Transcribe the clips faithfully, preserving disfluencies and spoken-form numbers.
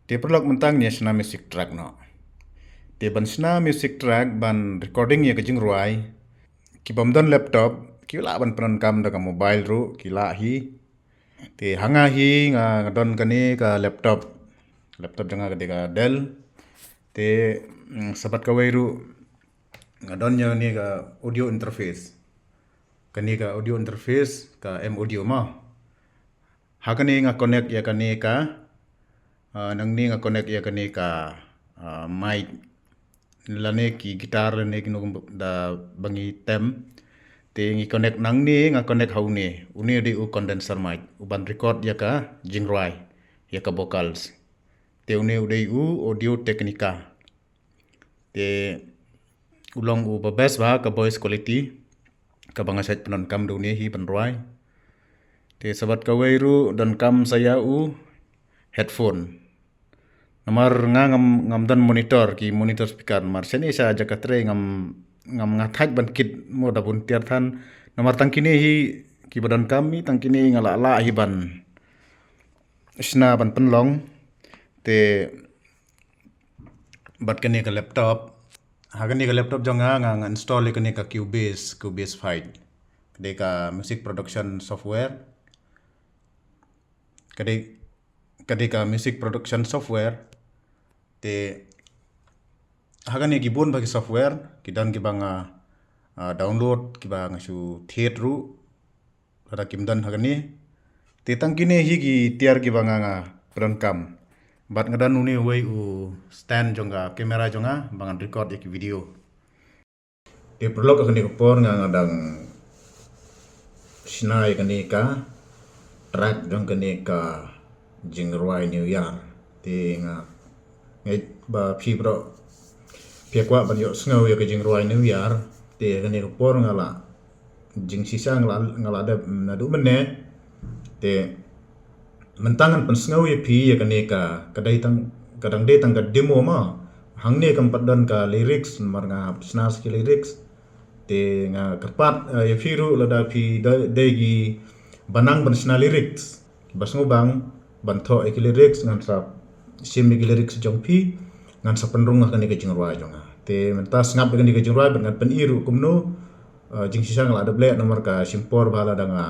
Te paralok, mynta ngin ïa shna music track noh. Te ban shna music track, ban recording ïa ka jingrwai, ki bym don laptop ki lah ban pyndonkam da ka mobile ruh, ki lah hi. Te ha nga hi nga, nga don kane ka laptop. Laptop jong nga ka dei ka Dell. Te, mm, sa bad kawei ruh nga don ïa kane ka audio interface. Kane ka audio interface ka M Audio mo. Ha kane nga connect ïa kane ka, ah, nangne nga connect ïa kane ka, ah, mic. Lane ki guitar lane kino da ba ngi tem. Te ngi connect nangne, nga connect ha une. Une u dei u condenser mic, u ban record ïa ka jingrwai, ïa ka vocals. Te une u dei u Audio Technica. Te u long uba best bha ka voice quality, kaba nga shait pyndonkam da une hi ban rwai. Te sa bad kawei ruh donkam sa ïa u headphone. Namar nga ngam, ngam don monitor, ki monitor speaker, namar shane sha jaka trei ngam, ngam, nga thait ban kit mo da bun tiar than. Namar tang kine hi kiba donkam hi, tang kine hi nga lah lah hi ban shna ban pynlong. Te bad kane ka laptop, ha kane ka laptop jong nga, nga, nga install ïa kane ka Cubase, Cubase five. Ka dei ka music production software. Ka dei, ka dei ka music production software. Te ha kane ki bun bha ki software, ki don kiba nga, ah, download, kiba nga shu thied ruh. Lada kim don ha kane. Te tang kine hi ki tiar kiba nga, nga pyndonkam. Bad nga don une uwei u stand jong ka camera jong nga ba ngan record ïa ki video. Te paralok, ha kane ka por nga, nga dang shna ïa kane ka track jong kane ka jingrwai New Year. Te nga ngeit ba phi baroh phi kwah ban ïohsngew ïa ka jingrwai New Year. Te ha kane ka por nga la jingshisha nga la, nga la dep naduh mynne. Te mynta ngan pynsngew ïa phi ïa kane ka, ka dei tang, ka dang dei tang ka demo mo. Hangne kam pat don ka lyrics, namar nga hap shna sa ki lyrics. Te nga kyrpad, eh, ïa phi ruh lada phi dei, dei kiba nang ban shna lyrics, kiba sngewbang ban thoh ïa ki lyrics, ngan sa shim ïa ki lyrics jong phi, ngan sa pynrung ha kane ka jingrwai jong nga. Te mynta sngap ïa kane ka jingrwai bad ngan pyni ruh kumno. Eh, jingshisha nga la dep leh namar ka shim por bha lada nga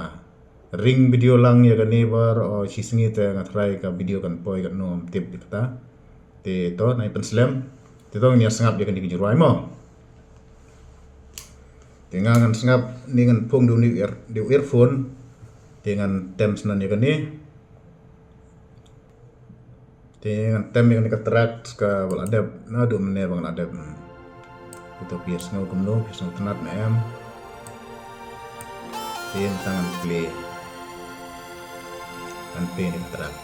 ring video lang ïa kane, baroh shi sngi te nga tharai ka video kan poi katno ngam tip ïa kata. Te to, nai pynslem. Te to ngin ïa sngap ïa kane ka jingrwai mo. Te nga ngan sngap ne ngan phong da u ear-, da u earphone. Te ngan tem snan ïa kane. Te ngan tem ïa kane ka track kaba la dep naduh mynne ba nga la dep. Te to phi ïa sngew kumno, phi ïa sngew tynnat ne em. Te mynta ngan play. Ngan play ïa kane ka track.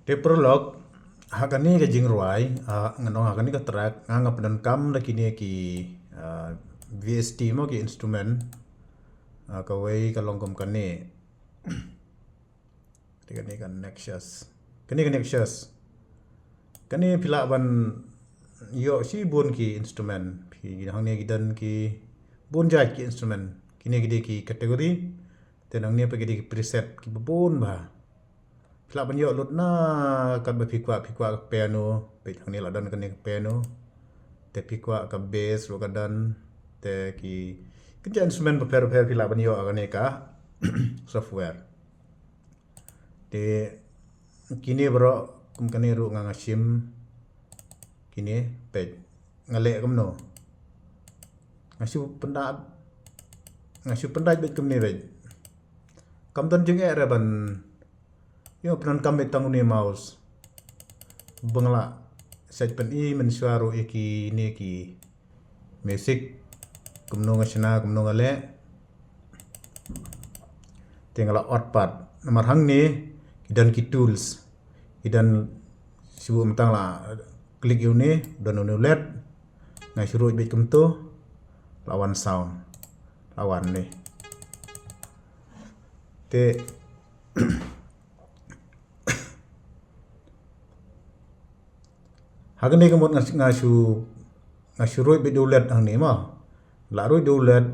Te paralok, ha kane ka jingrwai, ah, ngan ong ha kane ka track, nga nga pyndonkam da kine ki, ah, V S T mo, ki instrument, ah, kawei ka long kum kane. Te kane ka Nexus. Kane ka Nexus. Kane phi lah ban ïoh shibun ki instrument. Phi hangne ki don ki bun jait ki instrument. Kine ki dei ki category. Te nangne pat ki dei ki preset kiba bun bha. Phi lah ban ïoh lut na katba phi kwah, phi kwah ka piano, peit hangne la don kane ka piano. Te phi kwah ka bass ruh ka don. Te ki, ki jait instrument bapher bapher phi lah ban ïoh ha kane ka software. Te kine baroh kum kane ruh nga, nga shim. Kine peit nga leh kumno. Nga shu pyndait, nga shu pyndait beit kumne beit. Kam don jingeh re ban ïoh pyndonkam beit tang une mouse. Ba nga lah shait pyni mynshuwa ruh ïa kine ki music, kumno nga shna, kumno nga leh. Te nga la ot pat. Namar hangne ki don ki tools, ki don, shu buh mynta la click ïa une, don une u led. Nga shu ruh beit kumto, la wan sound, la wan ne. Te ha kane ka mut nga, nga shu, nga shu ruh beit da u led hangne mo. La ruh da u led,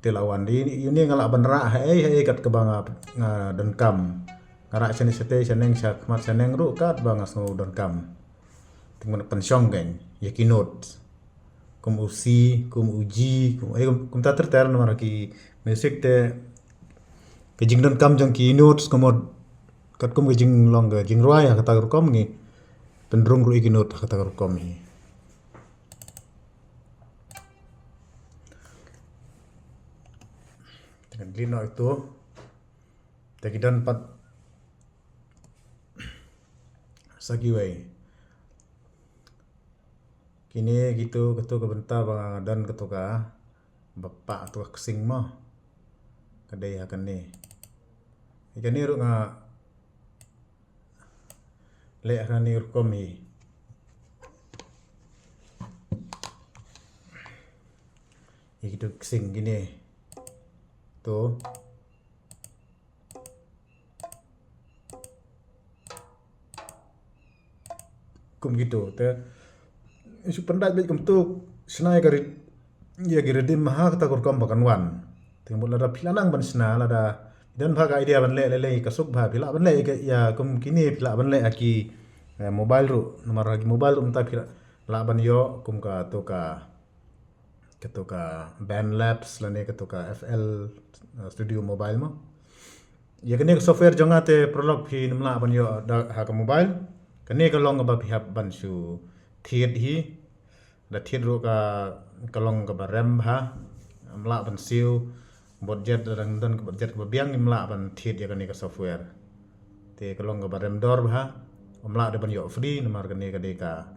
te la wan. Ïa une nga lah ban rah haei haei kat kaba nga, nga donkam. Nga rah shane shatei, shaneng, shakhmat shaneng ruh kat ba nga sngew donkam. Te nga pynshong kein ïa ki note. Kum u C, kum u G, kum, eh, kum, kumta ter ter namar ki music te ka jingdonkam jong ki notes ka mut katkum ka jinglong ka jingrwai ha kata ka rukom ngi pynrung ruh ïa ki note ha kata ka rukom hi. Te ngan delete noh ito. Te ki don pat sa kiwei. Kine kito, kato ka bynta ba nga don kato ka, ba pah kato ka ksing mo. Ka dei ha kane. Ïa kane ruh nga leh ha kane rukom hi. Ïa kito ksing kine. To. Kum kito te. Shu pyndait beit kumto, shna ïa ka ri-, ïa ki riddim ha kata ka rukom ba kan wan. Te mut lada phi la nang ban shna, lada don bha ka idea ban leh lei lei ka suk bha, phi lah ban leh ïa ka, ïa kum kine phi lah ban leh ha ki, eh, mobile ruh, namar ha ki mobile ruh mynta phi lah, lah ban ïoh kum kato ka kato ka BandLabs lane kato ka F L, uh, Studio Mobile mo. Ïa kane ka software jong nga te paralok phin ym lah ban ïoh da ha ka mobile. Kane ka long kaba phi hap ban shu thied hi. Da thied ruh ka, ka long kaba rem bha. Ym lah ban siew. Budget, dang don ka budget kaba biang, ngim lah ban thied ïa kane ka software. Te ka long kaba rem dor bha, ym lah de ban ïoh free, namar kane ka dei ka,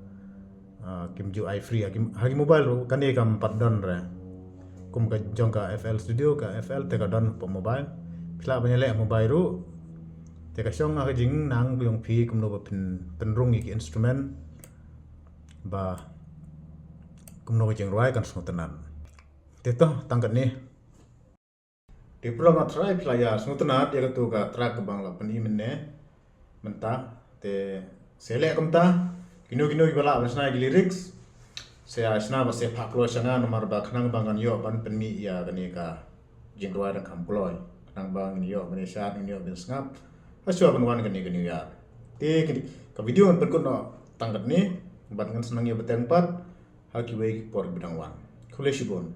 ah, kim ju ai free ha ki, ha ki mobile ruh, kane kam pat don re. Kum ka jong ka F L Studio, ka F L te ka don hapoh mobile. Phi lah ban ïaleh mobile ruh. Te ka shong ha ka jingnang ka jong phi kumno ba phin, pynrung ïa ki instrument. Ba kumno ka jingrwai kan sngewtynnat. Te to, tang katne. Te paralok nga tharai phi la ïa sngewtynnat ïa kato ka track kaba nga la pyni mynne mynta. Te sa leh kumta, kino kino kiba lah ban shna ïa ki lyrics, sa shna bad sa phah kloi sha nga namar ba khnang ba ngan ïoh ban pynmih ïa kane ka jingrwai Donkam Kloi, khnang ba ngin ïoh ban ïashad, ngin ïoh ban sngap ha shuwa ban wan kane ka New Year. Te ka video ngan pynkut noh tang katne, bad ngan sa nang ïa bteng pat ha kiwei ki por kiba dang wan. Khublei shibun.